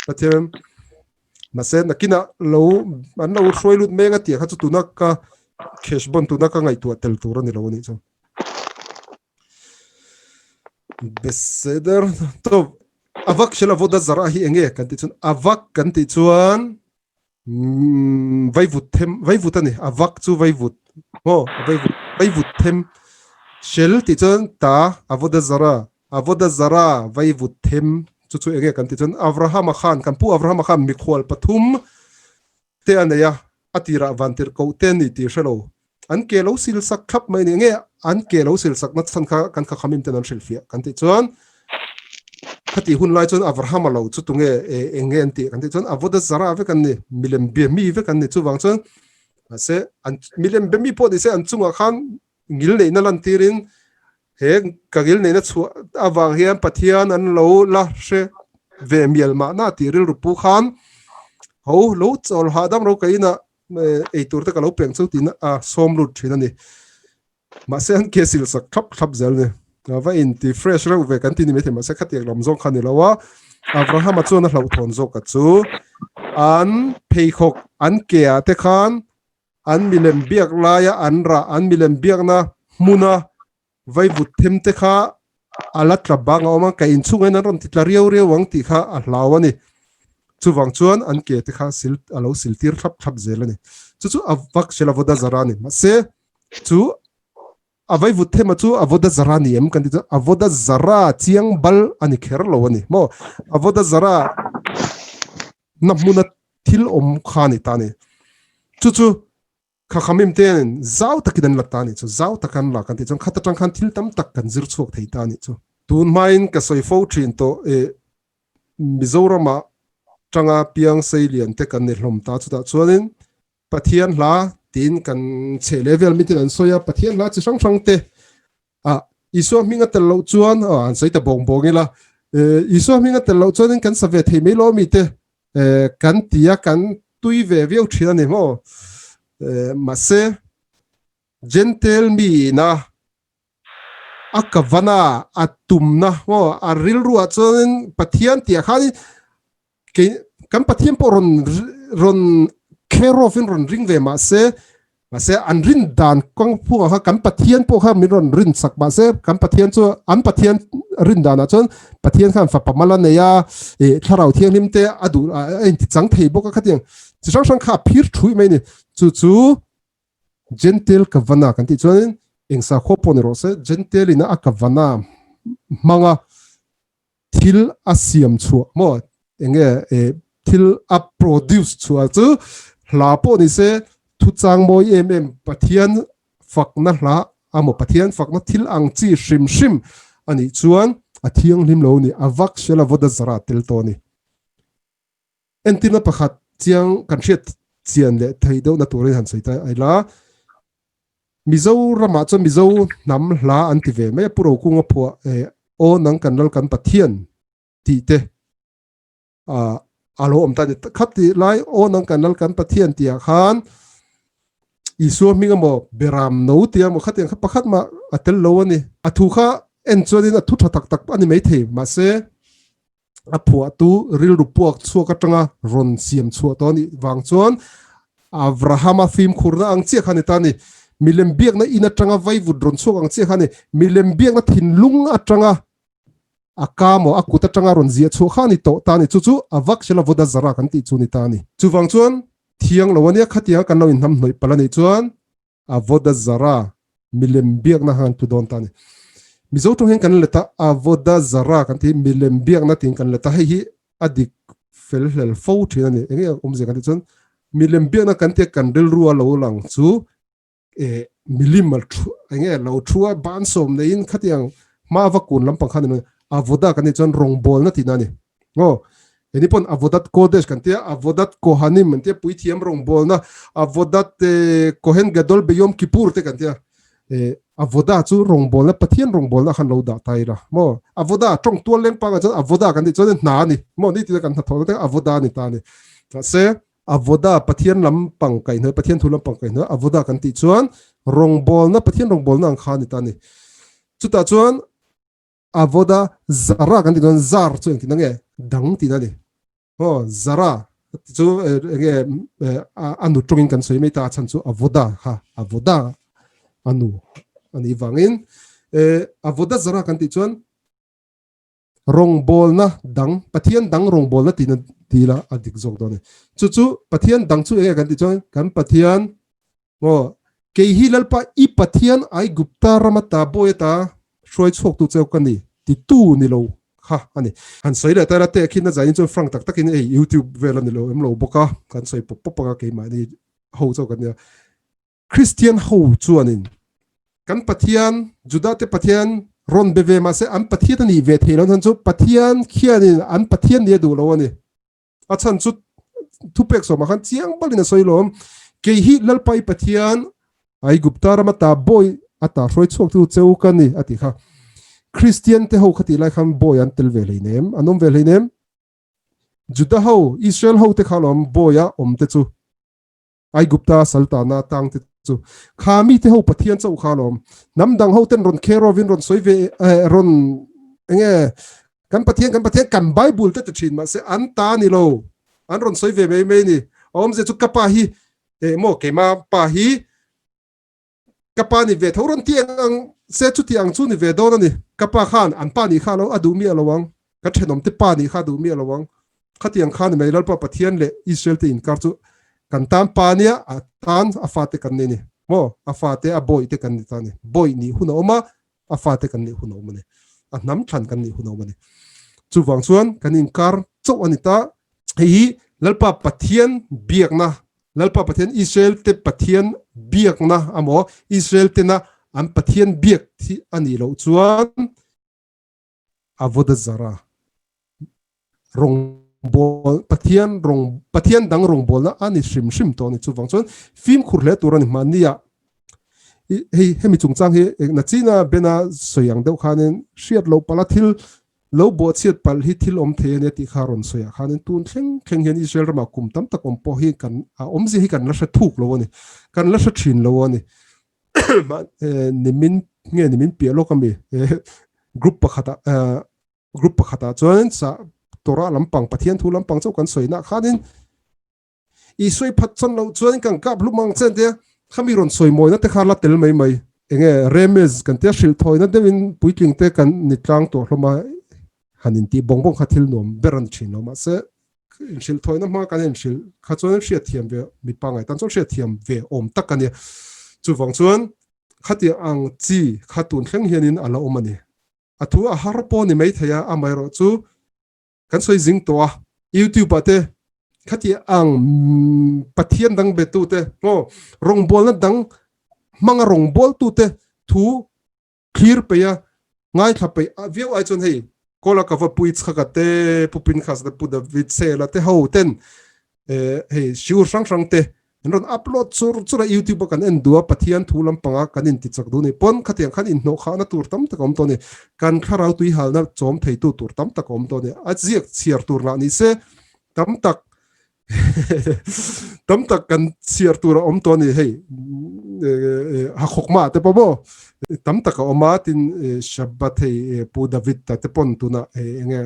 Pathian mahse nakinah lo an lo hruai lut mek a tih kha chu tuna ka cash bond tuna ka ngaihtuah tel tur a ni lo a nih chu. Beseder to. Avak shel avoda zara hi enge kan tih chuan avak kan tih chuan vaivut them vaivut a ni avak chu vaivut maw vaivut vaivut them shel tih chuan ta avoda zara avoda zara vaivut them chu chu enge kan tih chuan Abrahama khan kan pu Abrahama khan mikhual pathum te a nei a a tirah vantirh koh te a ni tih hre lo an ke lo sil sak thlap mai a ni enge an ke lo sil sak na chhan kha kan kha khamim ten an hrilhfiah kan tih chuan khati hun lai chuan Abrahama lo chu tunge eng nge an tih kan tih chuan avoda zara vek an ni milem be mi vek an ni chuvang chuan mahse an milem be mi pawh ni se an chungah khan ngil neihna lan tirin he ka ngil neihna chhuah avang hian Pathian an lo la hre ve mial mahna tih rilru pu khan ho lo chawl hahdam ro ka inah ei tur te ka lo peng chu tiin a sawm lut thin a ni. Mahse an ke sil sak thlap thlap zel ni. Va in ti fresh reuh ve kan ti ni maithei mahse khatiang lam zawng kha ni lo a. Abrahama chuan a hlauhthawn zawk a chu an pheikhawk an ke ah te khan an milem biak laia an rah an milem biakna hmuna vaivut them te kha a la tla bang a awm a, ka inchhungah hian an rawn ti tla riau riau ang tih kha a hlau a ni. Chuvang chuan an ke te kha sil a lo sil tir thlap thlap zel a ni. Chu chu a vak hrel a vawda zara a ni. Mahse chu a vaivut thema chu a vawda zara ni em kan ti chuan a vawda zara chiang bal a ni kher lo a ni maw? A vawda zara na hmuna thil awm kha a ni ta a ni. Chu chu Kha khamim ten zau takin an la ta anih chu, zau taka an la kan tih chuan khat atang khan thil tam tak kan zir chhuak thei ta anih chu. Tun hmain ka sawi fo thin tawh e, Mizorama tanga piang seilian te kan ni hlawm ta chutah chuanin Pathian hla tiin kan chheh leh vel mitin an sawi a, Pathian hla chi hrang hrang te Ah, Isua hming a tel loh chuan, ah, an sawi ta bawng bawng ila, eh, Isua hming a tel loh chuanin kan sa ve thei mai lo mi te, eh, kan ti a, kan tui ve viau thin a ni maw? Eh, mahse, Gentile mi ina a kavana, a tumna, maw, a rilruah chuanin Pathian tih ah khanin Kei kan Pathian pawh rawn rawn care of in rawn ring ve mahse mahse an rin dan kawng phungah kha kan Pathian pawh kha min rawn rin sak mahse kan Pathian chu an Pathian rin danah chuan Pathian khan fapa mal a nei a eh thlarau thianghlim te a duh a inti chang thei bawk a khatiang chi hrang hrang kha a phir thuih mai a ni chu chu Gentile Kavana kan tih chuanin eng sakhua pawh ni rawh se Gentile in a Kavana hmanga thil a siam chhuah maw enge e thil a produce chhuah chu hla pawh ni se thuchang mawi em em Pathian fakna hla amaw Pathian fakna thil ang chi hrim hrim anih chuan a thianghlim lo ni a vak sela vawda zara tel tawh a ni. Entirna pakhat chiang kan hriat chian leh thei deuhna turin han sawi ta ila. Mizoramah chuan Mizo hnam hla an ti ve mai a, Pu Rokunga phuah eh Aw nang kan lal kan Pathian tih te ah a lo awm ta a ni. Khat tih lai Aw nang kan lal kan Pathian tih ah khan Isua hming emaw Beram no tih emaw khatiang kha pakhat mah a tel lo a ni. A thu kha en chuanin a thu tha tak tak a ni maithei mahse a phuahtu rilru puak chhuak atanga rawn siam chhuah tawh a nih vang chuan Abrahama fimkhurna ang chiah kha a ni ta a ni. Milem biakna in atanga vaivut rawn chhuak ang chiah kha a ni. Milem biakna thinlung atanga a ka maw a kut atanga rawn ziah chhuah kha a ni tawh ta a ni. Chu chu a vak sela vawda zara kan tih chu a ni ta a ni. Chuvang chuan thiang lo a nia khatianga kan lo inhnamhnawih palh a nih chuan Avoda Zara milem biakna kha kan tlu dawn ta a ni. Mizo tawng hian kan let a, Avoda Zara kan ti, milem biakna tiin kan let a, hei hi a dik fel hlel fo thin a ni. Eng nge awmzia kan tih chuan milem biakna kan tia kan rilru a lo lang chu eh milim a thu eng nge lo thu a ban sawm neiin khatiang hma va kun lampang kha a ni mai. Avoda kan tih chuan rawngbawlna tihna a ni. Aw, heni pawn Avodat Kodesh kan tia, Avodat Kohanim an tia, puithiam rawngbawlna, Avodat Kohen Gadol Beyom Kippur te kan tia. Eh, Avoda chu rawngbawlna, Pathian rawngbawlna khan lo dah ta ila. Maw, Avoda tawng tual leng pangah chuan Avoda kan tih chuan hna a ni. Maw, ni tina kan hnathawhna te Avoda a ni ta a ni. Mahse, Avoda Pathian lampang kaihhnawih, Pathian thu lampang kaihhnawih Avoda kan tih chuan rawngbawlna, Pathian rawngbawlna ang kha a ni ta a ni. Chutah chuan Avoda zara kan tih chuan zar chu engtin ange dang tihna a ni. Aw zara chu enge a nu tawngin kan sawi mai ta a chhan chu avoda kha avoda a nu a nih vangin avoda zara kan tih chuan Rawngbawlna dang, Pathian dang rawngbawlna tihna ti ila a dik zawk dawn a ni. Chu chu Pathian dang chu enge kan tih chuan kan Pathian maw kei hi Lalpa i Pathian Aigupta rama ta bawi ata hruai chhuaktu cheu ka ni titu ni lo kha a ni. Han sawi leh ta ila teh khin a zanin chuan frank tak takin hei YouTube vel a ni lo em lo bawk a, kan sawi pawp pawp anga keimahni ho chauh kan nia. Kristian ho chuanin kan Pathian, Judate Pathian rawn be ve mahse an Pathian a nih ve thei lo chhan chu Pathian khianin an Pathian nih a duh lo a ni. A chhan chu thupek sawmah khan chiang balin a sawi lawm, Kei hi Lalpa i Pathian, Aigupta rama ta bawi ata hruai chhuaktu cheu ka ni a ti kha. Kristian te ho kha tih lai khan bawi an tel ve hleinem, an awm ve hleinem. Juda ho, Israel ho te kha lawm bawia awm te chu. Aigupta saltana tang te chu kha mi te ho Pathian chauh kha alawm. Hnam dang ho ten rawn kher rovin rawn sawi ve eh, rawn enge kan Pathian kan Pathian kan Bible te ti thin mahse an ta ni lo. An rawn sawi ve mai mai ni. A awmzia chu ka pa hi eh maw keima pa hi Ka pa ni ve tho rawn ti eng ang se chuti ang chu ni ve dawn a ni. Ka pa khan an pa nih kha lo a duh miah lo ang. Ka thenawm te pa nih kha a duh miah lo ang. Khatiang kha ni mai Lalpa Pathian leh Israel te inkar chu kan tan pa nia a tan a fate kan ni a ni. Maw? A fate a bawih te kan ni ta a ni. Bawih nih hun a awm a, a fate kan nih hun a awm a ni. A hnam thlan kan nih hun a awm a ni. Chuvang chuan kan inkar chauh a ni ta. Hei hi Lalpa Pathian biakna Lalpa Pathian Israel te Pathian biakna amaw Israel tena an Pathian biak thi a nih loh chuan Avodah Zarah rawngbawl Pathian rawng Pathian dang rawngbawlna a ni hrim hrim tawh a ni. Chuvang chuan fimkhur hle tur a ni mahnia hei hemi chungchang hi nachina bena sawi ang deuh khanin hriat loh pala thil Lo bawhchhiat palh hi thil awm thei a nia tih kha rawn sawi ah khanin tun thleng thleng hian Israel ramah kum tam tak awm pawh hi kan a awmzia hi kan la hre thuk lo a ni. Kan la hre thin lo a ni. Nimin nge nimin piah lawk ami group pakhatah group pakhatah chuan sa Torah lampang Pathian thu lampang chauh kan sawi nah khanin I sawi phat chuan loh chuan kan kap hlum ang che tia khami rawn sawi mawina te kha la tel mai mai. Enge Remez kan tia hrilh thawina deuhin puitling te kan ni tlang tawh hlawm a, han intih bawng bawng kha thil nuam ber a ni thin lo. Mahse inhrilh thawina hma kan inhrilh kha chuan hriatthiam ve mi pangngai tan chuan hriatthiam ve awm tak a nia. Chuvang chuan khatiang ang chi kha tun thleng hianin a la awm a ni. A thu a har pawh ni maithei a, amaherawhchu Kan sawi zing tawh a, YouTube ah te khati ang Pathian dang betu te maw rawngbawlna dang hmanga rawngbawltu te thu thlir peih a ngaithla peih a viau ai chuan hei Kawla ka va pui chhaka te Pu Pinchas te Pu David Sela te ho ten hei shiur hrang hrang te An rawn upload chur chur a, YouTube a kan en duh a, Pathian thu lampanga kan inti chak duh a ni pawn khatiang khan inhnawh khahna tur tam tak a awm tawh a ni. Kan thlarau tui halna chawm theitu tur tam tak a awm tawh a ni. A ziak chhiar tur lah ni se tam tak tam tak kan chhiar tur a awm tawh a ni. Hei Hakhawkma te pawh maw tam tak a awm a, tin Shabbat hei Pu David ta te pawn tunah enge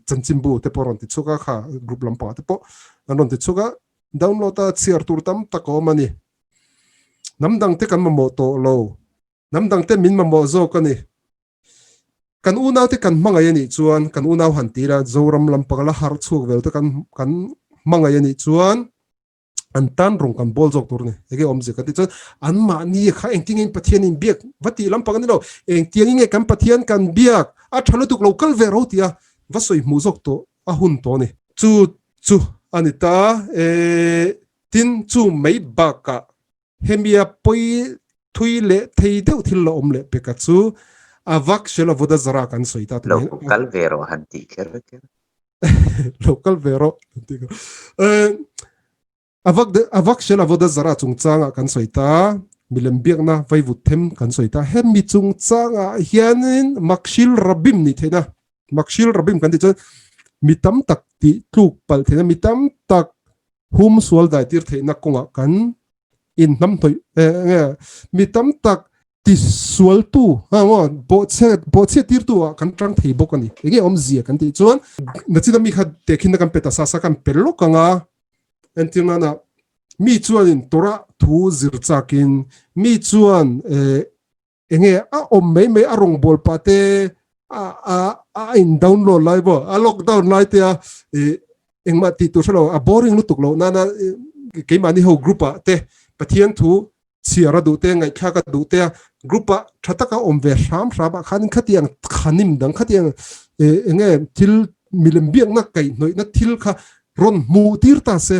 chanchinbu te pawh a rawn ti chhuak a, kha group lampangah te pawh an rawn ti chhuak a. Download a chhiar tur tam tak a awm a ni. Hnam dangte kan mamawh tawh lo. Hnam dangte min mamawh zawk a ni. Kan unaute kan hmangaih a nih chuan, kan unau han ti ila, Zoram lampang la harh chhuak vel te kan kan hmangaih a nih chuan, an tan rawng kan bawl zawk tur a ni. Enge awmzia kan tih chuan, anmahni kha engtin nge Pathian in biak va tih lampang a ni lo. Engtiangin nge kan Pathian kan biak a tha lutuk lo kal ve ro tia va sawi hmuh zawk tawh a hun tawh a ni. Chu chu a ni ta e, tin chu mai bakah hemia pawi thui leh thei deuh thil la awm leh peka chu a vak shel avoda zara kan sawi ta Lo kal ve rawh han tih kher kher. Lo kal ve rawh han tih kher. A vak shel avoda zara chungchangah kan sawi ta, milem biakna vaivut them kan sawi ta. Hemi chungchangah hianin Makshil Rabim nih theihna, Makshil Rabim kan tih chuan mi tam tak tih tluk palh theihna, mi tam tak hum sual dai tir theihna kawngah kan inhnamhnawih nge mi tam tak ti sualtu bawhchhiat tirtu ah kan tang thei bawk a ni. Enge awmzia kan tih chuan nachina mi kha tehkhinna kan pe ta sa sa kan pe lawk ang a, entir nana mi chuanin Torah thu zir chakin mi chuan enge a awm mai mai a rawngbawlpa te. A a a in download lai bo a lockdown lai te a i engmah tih tur hrelo a boring lutuk lo nana keimahni ho group ah te Pathian thu chhiar a duh te ngaihthlak a duh te a group ah tha taka awm ve hram hram ah khanin khatiang khanim dang khatiang enge thil milem biakna kaihhnawihna thil kha rawn hmuh tir ta se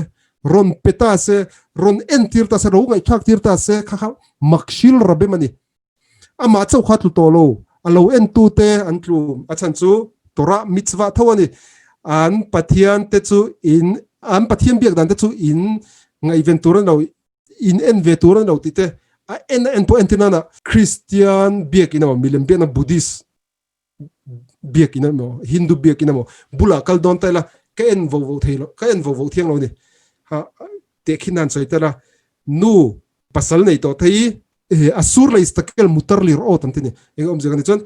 rawn pe ta se rawn en tir ta se ro ngaihthlak tir ta se kha kha makshil rabim ani. Amah chauh kha tlu tawh lo, a lo entute an tlu. A chhan chu Torah mitzvah tho a ni. An Pathian te chu in, an Pathian biak dan te chu in ngaihven tur a ni lo, in en ve tur a ni lo tih te a en a en pawh entir nana Kristian biakin emaw, milem biakna Buddhist biakin emaw, Hindu biakin emaw bulah kal dawn ta ila ka en vo vo thei lo, ka en vo vo thiang lo a ni. Ha, tehkhin nan sawi tel a, nu pasal nei tawh thei i a sur lei stakel mutar lir awt an ti ni. Eng awmzia kan ti chuan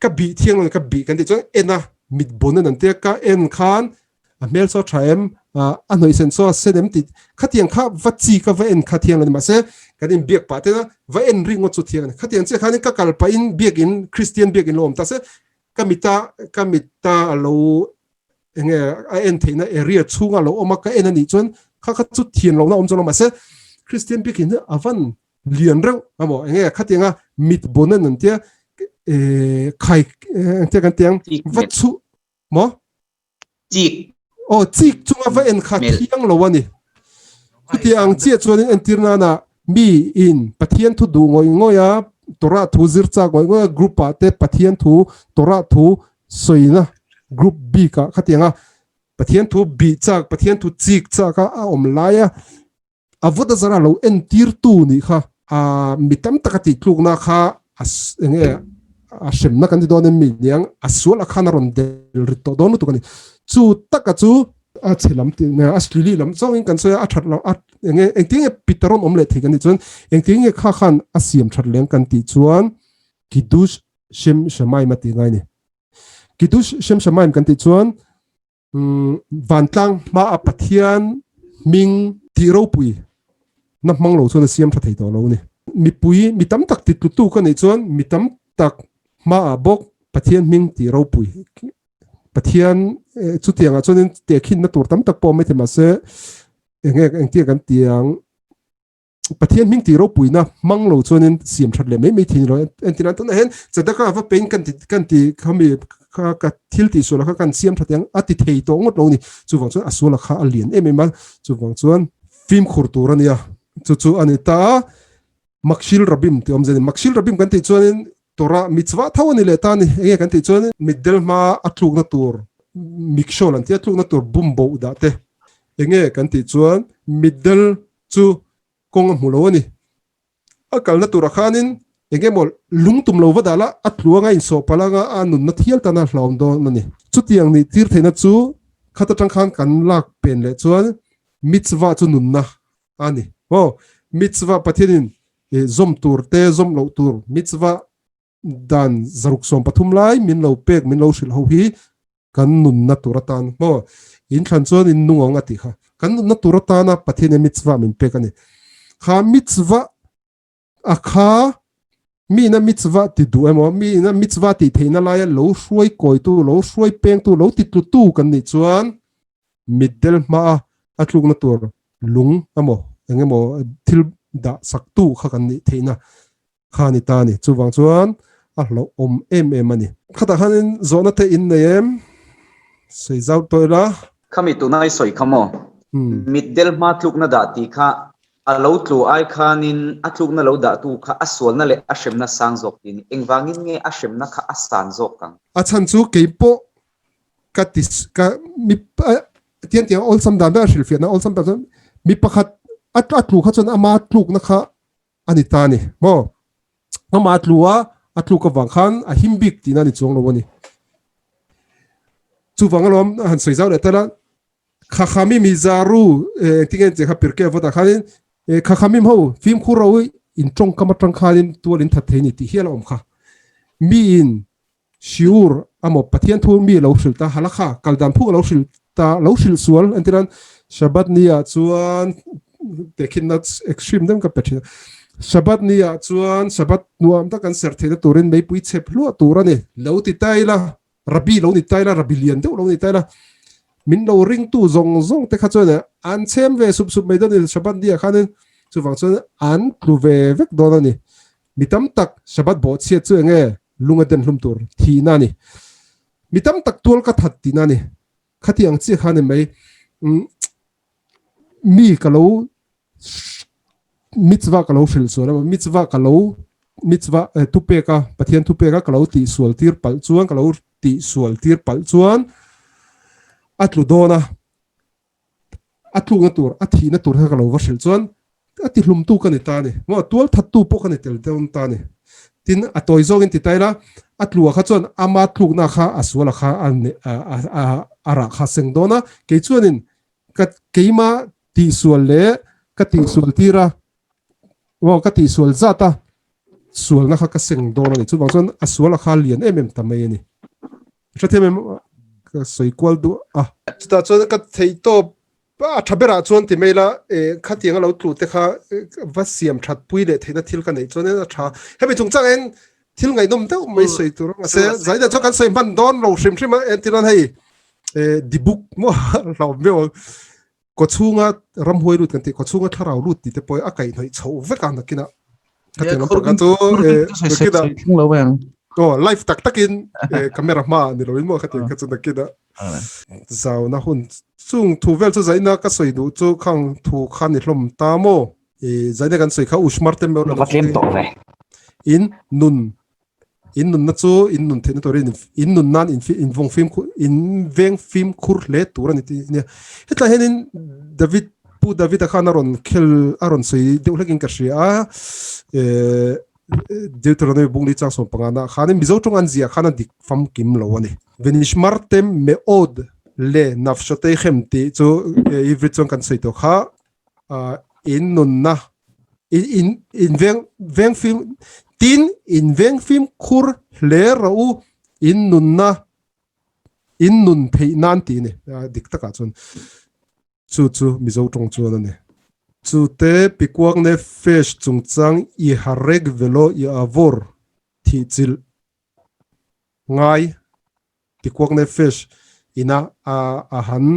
ka bih thiang lo ka bih kan ti chuan en a mit bon an tia ka en khan a hmel saw tha em a hnawih sen saw a sen em tih khatiang kha va chi ka va en kha thiang lo ni mahse kan in biak pah tena va en ringawt chu thiang a ni. Khatiang chiah khanin ka kal pahin biakin Kristian biakin lo awm ta se ka mita ka mita a lo enge a en theihna area chhunga lo awm a ka en a nih chuan kha kha chu thian lohna awm chuan lo mahse Christian biakin hi a van lian reuh emaw enge khatianga mit bon an tia khai engtia kan tiang va chu maw chik aw chik chunga va en kha thiang lo ani chuti ang chiah chuanin entir nana mi in Pathian thu duh ngawih ngawih a Torah thu zir chak ngawih ngawih a group ah te Pathian thu Torah thu sawina group bik ah khatianga Pathian thu bih chak Pathian thu chik chak a a awm lai a a vawt a zara lo entir tu nih kha a mi tam tak a tih tlukna kha a enge a hremna kan ti dawn em mi niang a sual a khan a rawn del rit tawh dawn lutuk a ni chu taka chu a chhe lam ti a slili lam zawngin kan sawi a a that lo a enge engtin nge pitaron awm leh thei kan tih chuan engtin nge kha khan a siam that leng kan tih chuan kiddush shem shamaim a tih ngai ni kiddush shem shamaim kan tih chuan Vantlang hmaa Pathian hming tih ropui na hmang lo chuan a siam tha thei tawh lo a ni. Mipui mi tam tak ti tlutu ka nih chuan mi tam tak hmaah bawk Pathian hming tih ropui Pathian chutiangah chuanin tehkhinna tur tam tak pawh a awm maithei mahse enge engtia kan ti ang. Pathian hming tih ropuina hmang lo chuanin siam that leh mai mai thei lo entir an tunah hian tzedakah va pein kan ti kan ti khami kha ka thil tih sual kha kan siam that ang a ti thei tawh ngawt lo ni chuvang chuan a sual kha a lian em em a chuvang chuan fimkhur tur ania chu chu ani ta a makshil rabim tih awm zen makshil rabim kan tih chuanin Torah mitzvah tho ani leh ta ani enge kan tih chuan mitdel hma a tlukna tur mikshol an tia tlukna tur bum bo dah te enge kan tih chuan mitdel chu kawng a hmu lo a ni. A kalna turah khanin eng emaw lung tum lo va dah la, a tlu anga insawh palh anga a nunna thial tana hlauhawm dawn a ni. Chutiang nih tir theihna chu khat atang khan kan lak pen leh chuan mitzvah chu nunna a ni. Aw, mitzvah Pathianin zawm tur te zawm loh tur mitzvah dan 613 lai min lo pek min lo hrilh ho hi kan nunna tur atan maw in thlan chuan in nung ang a tih kha kan nunna tur atana Pathian in mitzvah min pek a ni kha mitzvah a kha mi ina mitzvah ti duh emaw mi ina mitzvah tih theihna laia lo hruai kawitu lo hruai pengtu lo ti tlutu kan nih chuan mitdel hmaa a tlukna tur lung emaw engemaw thil dah saktu kha kan nih theihna kha ni ta a ni. Chuvang chuan a hlauhawm em em a ni. Khatah khanin zawhna te in nei em? Sawi zau tawh ila. Khami tuna i sawi kha maw? Mitdel hma tlukna dah tih kha a lo tlu ai khanin a tlukna lo dahtu kha a sualna leh a hremna sang zawk tih a ni. Engvangin nge a hremna kha a san zawk ang? A chhan chu kei pawh ka ti ka mi tiang tiang awlsam dan ber a hrilhfiahna awlsam tak chuan mi pakhat a tlu kha chuan ama tlukna kha a ni ta a ni maw amah a tlu a a tluk avang khan a him bik tihna a ni chuang lo a ni chuvang alawm a han sawi zau leh tel a Khakhamim i zaru engtin nge che kha pirke vawtah khanin Khakhamim ho fimkhur ro in tawngkam atang khanin tual in that thei ni tih hial a awm kha mi in Shiur amaw Pathian thu mi lo hrilh ta halakha kal dan phung a lo hrilh ta lo hrilh sual entir an Shabbat ni ah chuan tehkhinna extreme deuh ka pe thin a. Shabbat ni ah chuan Shabbat nuam tak kan serh theihna turin meipui chep hluah tur a ni. Lo ti ta ila, Rabbi lo ni ta ila, Rabbi lian deuh lo ni ta ila, min lo ringtu zawng zawng te kha chuan an chhem ve sup sup mai dawn a ni Shabbat ni ah khanin. Chuvang chuan an tlu ve vek dawn a ni. Mi tam tak Shabbat bawhchhiat chu enge lung a den hlum tur thihna a ni. Mi tam tak tual ka that tihna a ni. Khati ang chiah kha a ni mai. Mi ka lo mitzvah ka lo hrilh sual a, mitzvah ka lo mitzvah thupek a, Pathian thupek a ka lo tih sual tir palh chuan ka lo tih sual tir palh chuan a tlu dawn a, a tlukna tur a thihna tur kha ka lo va hrilh chuan a ti hlumtu ka ni ta a ni. Maw tual thattu pawh ka ni tel dawn ta a ni. Tin, a tawi zawngin ti ta ila, a tlua kha chuan ama tlukna kha a suala kha a rah kha a seng dawn a, kei chuanin ka keima tihsual leh ka tihsual tir a, aw ka tihsual zat a, sualna kha ka seng dawn a ni. Chuvang chuan a suala kha lian em em ta mai a ni. Hrethiam em ka sawi kual duh a. Chutah chuan ka thei tawp a tha berah chuan ti mai la khatiang a lo tlu te kha va siam that pui leh theihna thil ka neih chuan a tha. Hemi chungchang hian thil ngaihnawm deuh mai sawi tur a se zaina chuan kan sawi hman dawn lo hrim hrim a entir nan hei dibuk maw hlauhawm viau ang kawchhunga ramhuai lut kan tih kawchhunga thlarau lut tih te pawh a kaihhnawih chhoh vek a nakinah khatiang lam pakhat chu nakinah aw live tak takin camera hma ni loin maw khatiang kha chu nakinah zauna hun chung thu vel chu zaina ka sawi duh chu khang thu kha ni hlawm ta maw I zaina kan sawi kha ushmar te meuh Va tlem tawh ve. In nun in nunna chu in nun theihna turin in nun nan in in vawng fim in veng fim khur hle tur ani ti nia. Hetlai hianin David Pu David a khan a rawn khel a rawn sawi deuh hlekin ka hria a eh Deuteronomy bungli chang 15 na khanin Mizo tawng an ziah khan a dik famkim lo ani. Venishmartem meod le nafshoteichem tih chu Ivrit chuan kan sawi tawh kha in nunna in in in veng veng fim tin in veng fim khur hle rawh u in nunna in nun theih nan tih a ni dik takah chuan chu chu Mizo tawng chuan a ni. Chute pikuak nefesh chungchang i harek velo i avawr thih chilh ngai Tikuak nefesh ina a a han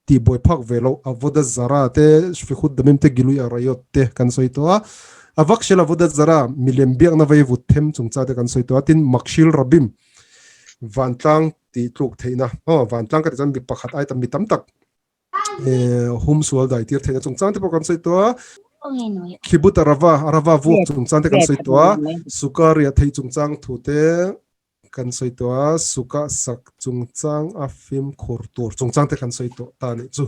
tih buai phak ve loh Avodah Zarah te, Shfichut Damim te, Gilui Arayot te kan sawi tawh a. A vak shel Avodah Zarah milem biakna vei vut them chungcha te kan sawi tawh a. Tin, Makshil Rabim vantlang tih tluk theihna, aw vantlang ka tih chuan mi pakhat ai tam mi tam tak hum sual dai tir theihna chungchang te pawh kan sawi tawh a. Khibut Arava, Arava vuak chungchang te kan sawi tawh a. Sukaria thei chungchang thu te Kan sawi tawh a, sukah sak chungchang a fimkhur tur chungchang te kan sawi tawh ta nih chu.